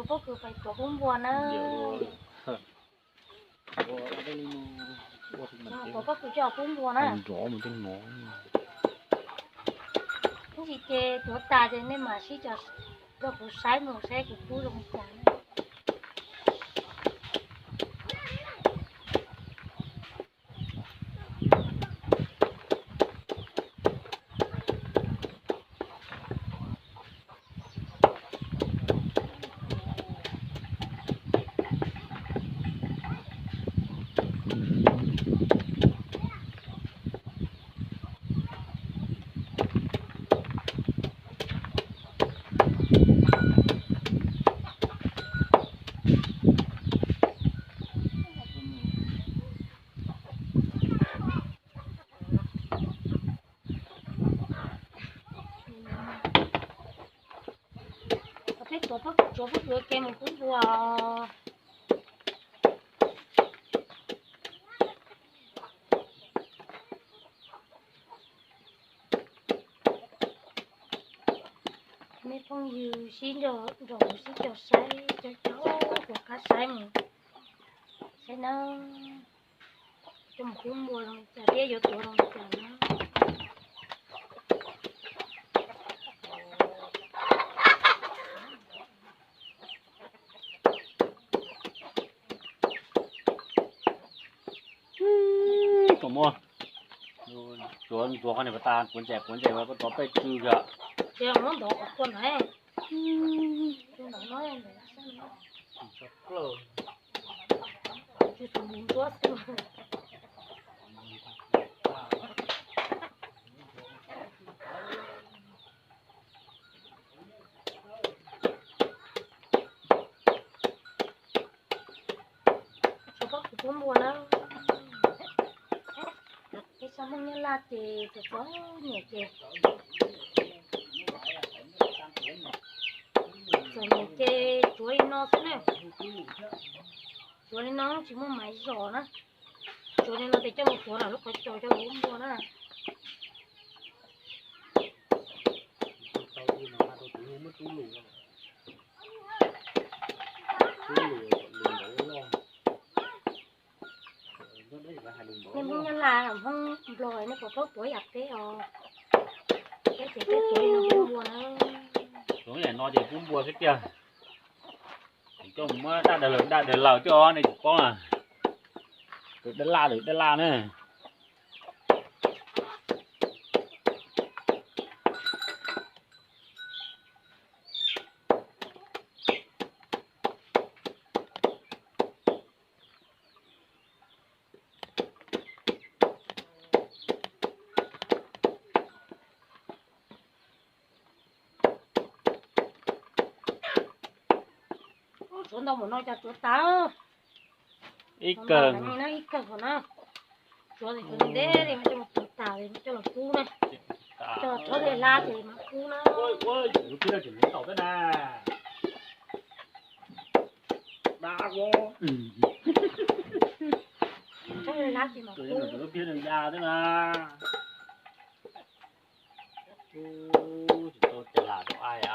Pob kws pais tuav pub npua na. Tuav pob kws coj pub npua na. Nrov mus tej no. Ib ntsis ces tuav tas ces nej mam sib cog rau kuv saib mus saib kuv pub zoo li cas na. Peb tuav pob kws tsuav pob kws ke mus pub npua. Mej phooj ywg sib nrog kuv sib cog saib cov cov kuv qab saib mus saib na. Coj mus pub npua zoo li cas thiab yuav tuav zoo li cas na. Tus muaj, tuav tuav qhov niam pas tas kuav ntsej kuav ntsej mas koj tuav peb tsw yom. Ces muab ntov qhov kua ntawd. Tsuav pob kws pub npua na. Peb tsoom Hmoob Nyab Laj ces txom txom nyem ces txom nyem ces tsuav li no xwb na. Tsuav li no tsis muaj maiv zom na. Tsuav li no ces coj mus tuav nram lub qhov cos coj mus pub npua na. Nej Hmoob Nyab Laj Hmoob Nplog nej puas paub tuav yam peb os? Peb ces peb tuav li no pub npua na. Tuav yam no ces pub npua xwb tiag. Coj mus muab daj daws lawm daj daws lawm coj nej tsis paub na. Daj laj lawm daj laj na. Tsuav ntau npaum no cas tsuav tas. Ib kawg, ib kawg hov na. Tsuav ces tsuav ntev ntev li mas coj los tsuav tas li coj los pub na. Coj los txhob dej hlab ces mam pub na. Txhob dej hlab ces mam pub. Tsis tau cas lam rau ai a.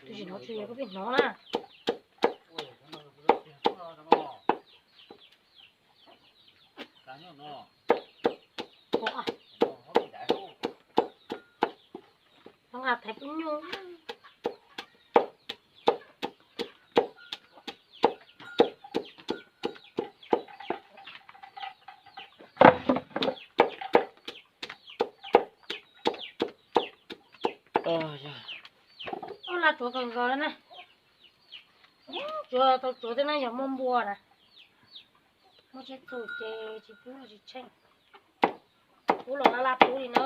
Tus tsis hnov tsis yog koj pheej hnov na. Nqa thaiv pub nyuj. Ub, laj tsuav kawg nkaus li na. Tsuav tau tsuav thiab na, yog muaj npua na. Muaj tsheb txus ces tsis pub los tsis tsheej. Pub los laj laj pub li na.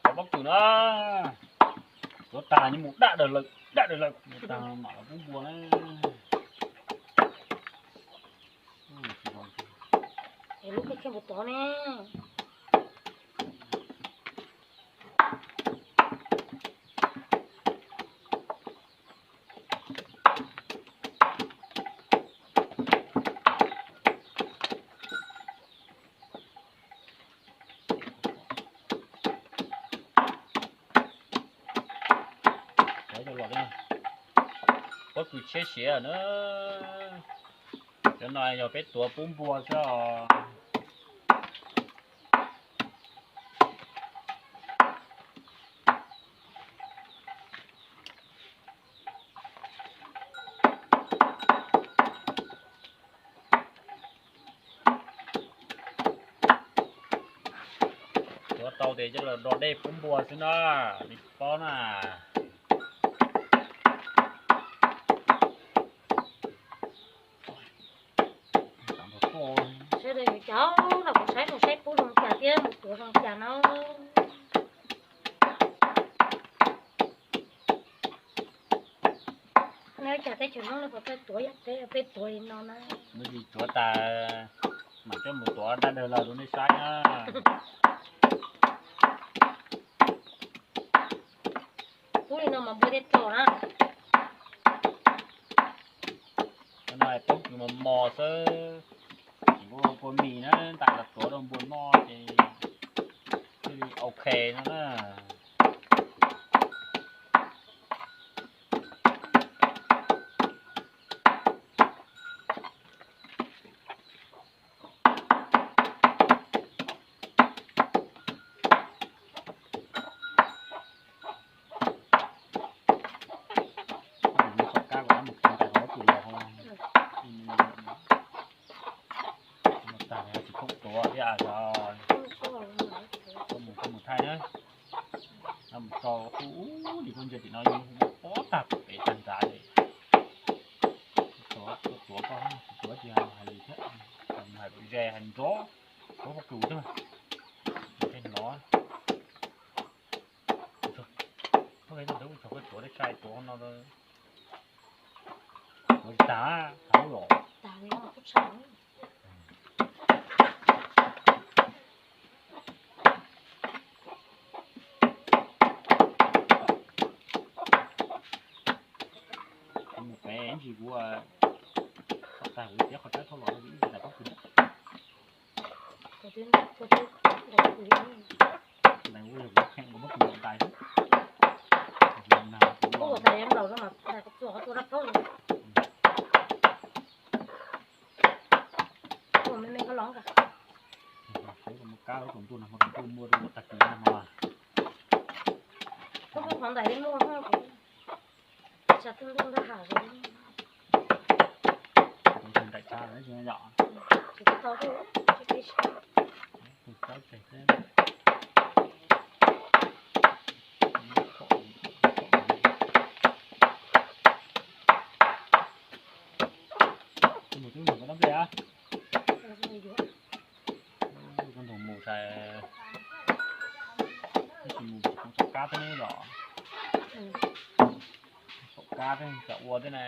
Cov pob kws na, Tuav tag nws mus dab daws lawm, dab daws lawm, tuav tag mam los pub npua na. Es lub kheej kheej puas tod ne? Cov cov los pob kws tshiab siav na. Cov no yog peb tuav pub npua xwb os. Tuav tau tes coj los do dej pub npua xwb na, li pob na. Sawv daws yuav cov no kuv saib mus saib pub zoo cas thiab mus tuav zoo cas no. Neb cas teb chaws Hmoob no puas tuav yam peb, peb tuav li no na. Mus tsis tuav tas, mam coj mus tuav dab daws los rau nej saib na. Pub li no mas npua thiaj tso na. Cov no pob kws mos mos xwb, tsis muaj kua mis na, ntais los tuav rau npua noj ces thiaj li ok no na. Thaum kab kom mus kheev tas kom tus los tag tsis khoom tuav thiab os. Koj mus, koj mus thaij na. Mus tso ub ub dim koj ntsia tim no yus pob tag pem tag nrad li. Tuav koj, tuav tsis hais lus thiab, hais ze hais nrov, tuav pob kws xwb mas. Tej no, koj tuav tej sai tuav no, tuav tsis tag, tag los. Mus pem ntsis kuv tag kuv tiab qhov tsab thauj los ib ntais pob kws. Ntais ua yog kuv kheem kuv muab kuv ntais xwb. Ua tais nplaum no mas ntais qhov txua qhov txua rab plaub. Ua me me koj los. Seb koj muaj kab lub tus ntuj no mas tus ntuj muaj rau tag kis no mas. Koj muaj qhov ntais li muaj, tsam tus ntuj ntaj ham zoo. Ntais tsab yom. Tsis tau, tsis tau. Tus nus twb mus koj tab nplej a. Koj nrog mus sai, ib tsis mus tsis poob txoj kab thiab ne los. Txoj kab thiab txawm ua thiab ne.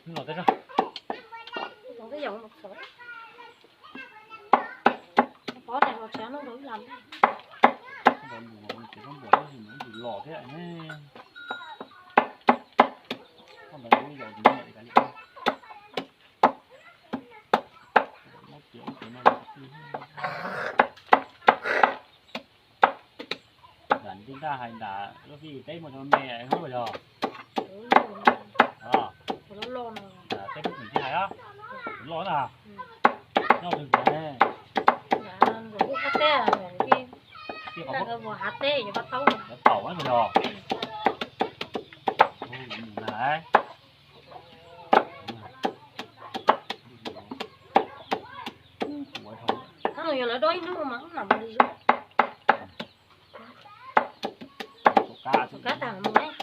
Hnub no twb zog. Pob ne los tsav no rau ib lam. Nrog mus ces koj npuas tab sis nws ib tsis los thiab ne. Koj ntawd yus yau tus niam li kav liam. Nram nti ntaj hais nram lub fij teb muaj cov me hnub yog. Teb lub ntim tij hais loj na. Nyob twg ne? Hav teb, hav teb cov pab taub cov taum na yog. Mus na. Yog lawv dob ib hnub mas lam li kab tag mus.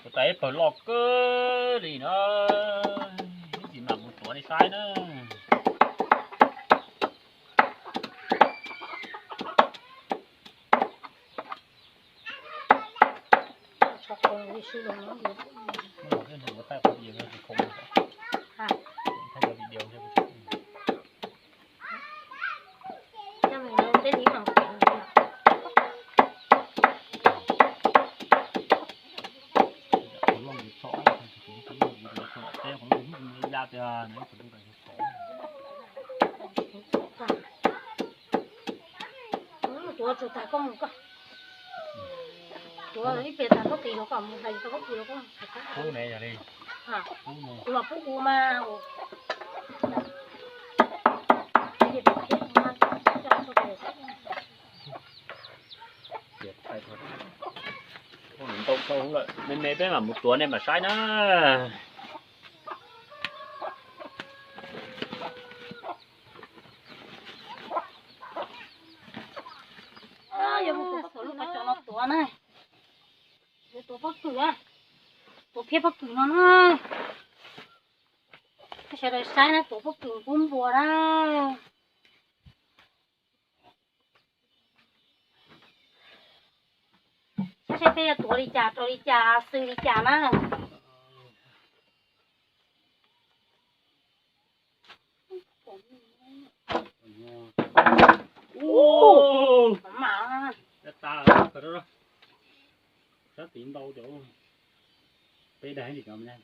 Tus tais pawg loj kawg li no, ib tsis mam mus tuav nej saib na. Tuav tsuas tas koj mus koj. Tuav ib pliag tas koj tis los koj mus, tas koj tis los koj mus. Pub ne yog li. Kuv los pub kuv mas. Ntau dhau lawm, me me peb mam mus tuav nej mam saib na. Yog mus tuav pob kws no, cov no tuav na. Tuav pob kws, tuav phiab pob kws no na. Sawv daws saib na, tuav pob kws kub npua na. Saib seb peb yuav tuav li cas, rau li cas, xws li cas na. Sab tid ntau cov peb dag li cov mas.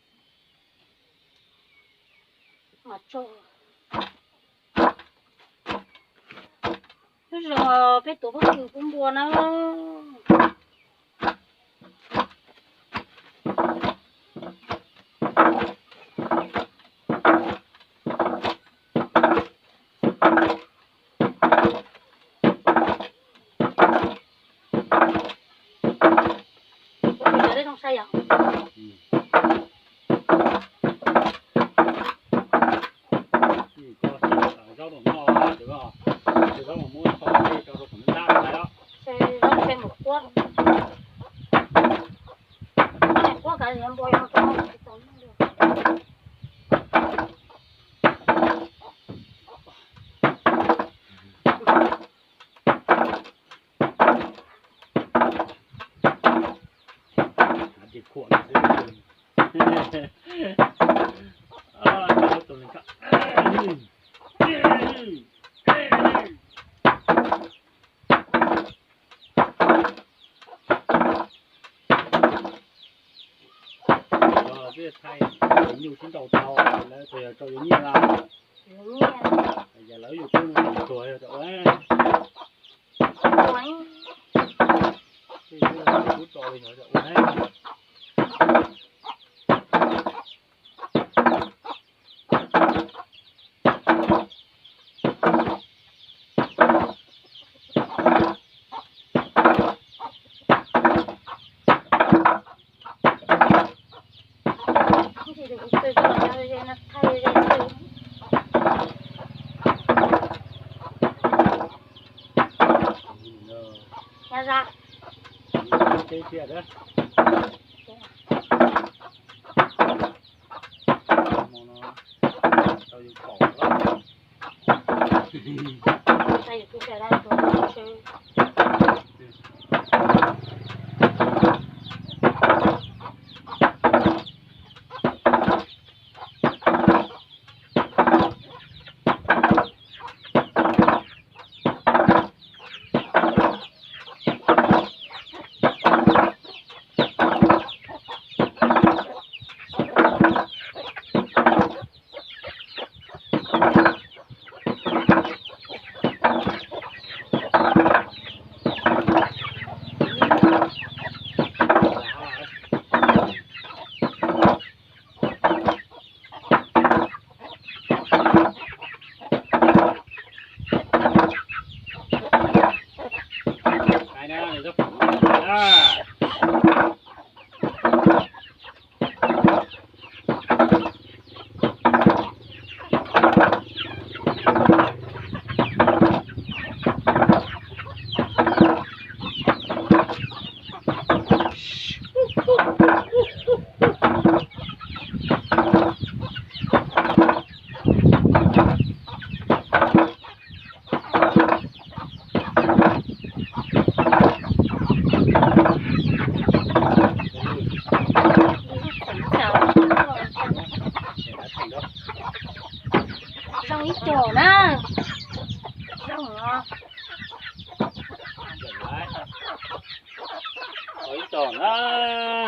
Lub zog peb tuav pob kws kub npua na. Ua li cas dej zoo sai yom? Zaub rau no, zaub rau muab tho rau kom ntab ntab os. Zaub mus quab, quab kav liam npua yog rau tsis tau noj li. Thaij nyuj sib ntaus tau lawv tsuas yog rau yuav nyiaj lawm. Yog lawv yuav kub no tuag yog tias ua, kub rau li yog tias ua.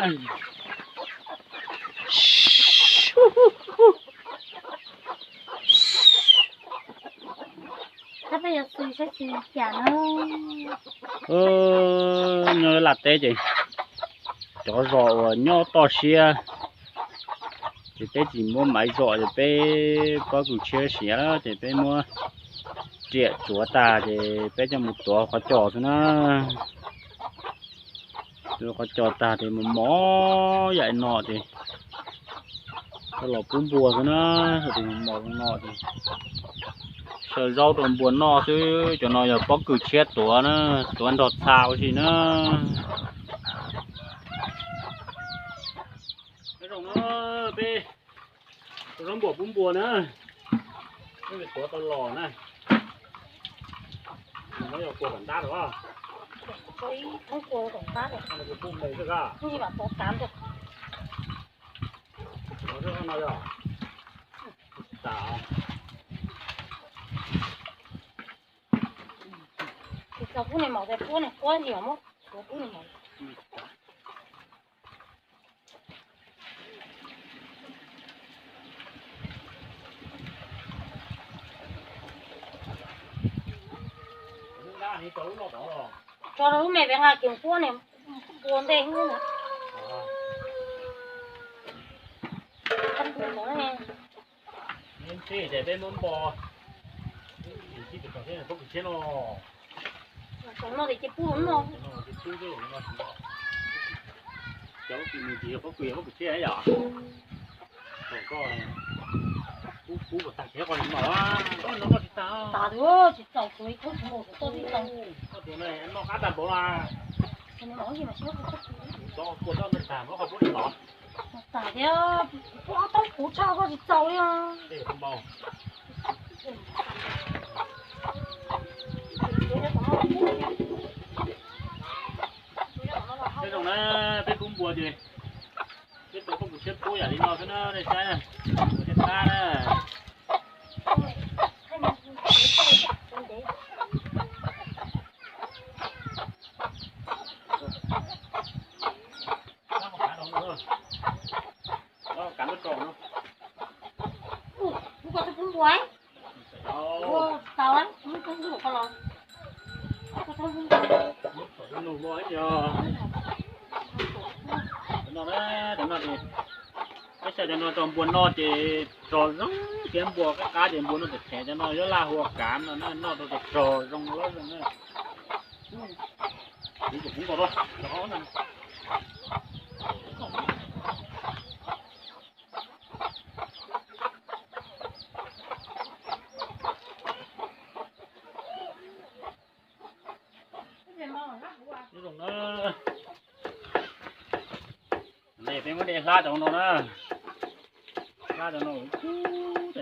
Nyob laj teb ces cov zos uas nyob toj siab ces peb tsis muab maiv zom ces peb pob kws tshiab siav ces peb muab riam tsuav tag ces peb coj mus tuav qhov cos xwb na. Tuav qhov cos tag ces mus mos yam no ces coj los pub npua xwb na. Mus mos no ces saw zaub rau npua noj xwb. Cov no yog pob kws tshiab tuav na, tuav nrog txha ua si na. Nyob zoo na, peb tua zaub npuas pub npua na, peb tuav tau los na. Nws muab yog kua kom ntab rau, no yog, tsis txaus pub niag maum, pub niag quab ntsis mas muab tsuav pub niag maum. Tso rau lub me pem nqa kiag quab niag npua ntej ub na. Ntej ces peb muab npo, pob kws tshiab no, no ces pub no, cov pob kws nws tsis yog pob kws, yog pob kws tshiab yom. Koj pub pub kom tag kev qhov no, no tsis tag, tsis txaus, tsuav ib khub tsis npaum, tsis txaus, tsis txaus, no qab tag npaum na. Tov kua toj no tag, muab qhov pub no tov. Tag thiab, pub ob toob puv tshaj koj tsis txaus li os. Peb zoo na, peb pub npua ces peb tua pob kws tshiab pub yam li no xwb na, nej saib na, ua tej qab na. Ua, kuv koj twb pub npua, ua tau, lub koob lub koj los, koj twb pub npua. Cov no, cov no ces peb xa cov no rau npua noj ces rog zoo thiab, npua qab qab ces npua noj them them, cov no yuav laj hu ua kav no na, noj rau ces rog zoo loj zoo na. Kuv kom kuv nkaus rau. Zoo na. Peb muab de hlab cov no na. Hlab cov no kub,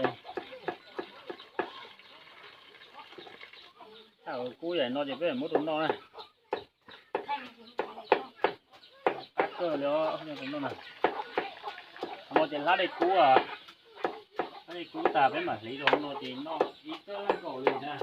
kub yam no ces peb muab rau noj na. Qab kawg li os, no ces hlab dej kub, hlab dej kub tag peb mam hliv rau hauv no ces noj ib txoj nkaus li na.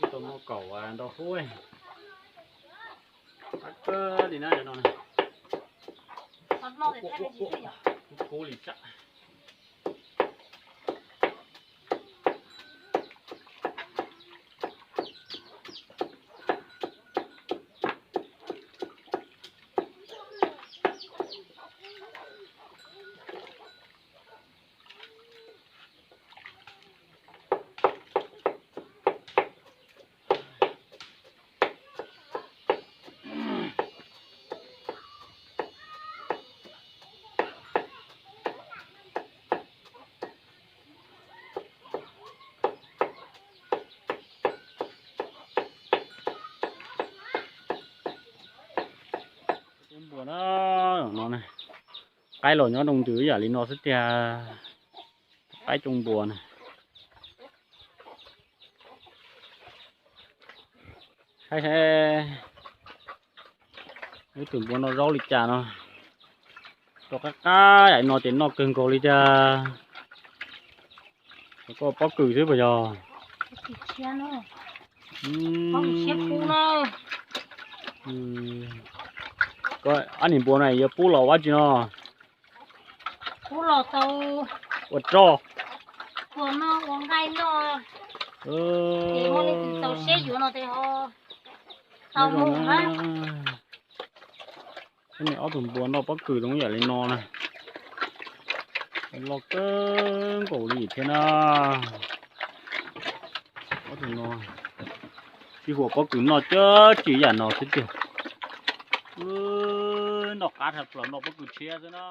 Ib tug muaj kaum ntau hub, qab kawg li na cov no. Kub kub li tsam. Npua na, no qaib los nyob rau ntws yam li no xwb tiag. Qaib coo npua na. Saib saib. Ib tug npua noj zaub li cas no, rau qab qab yam no ces noj kawg nkaus li cas. Koj pob kws xwb puas yog? Ob niag npua no yuav pub los ua dab tsi no? Pub los tau ua roj, ua noj ua nqaij noj. Ces muaj leej twg txaus siab yuav no ces ho tau mus na. Ob tug npua noj pob kws zoo yam li no na, loj kawg nkaus li thiab na. Ob tug no sib huam pob kws noj cab tsi yam no xwb tiag. Noj qab dhau plaws noj pob kws tshiab xwb na.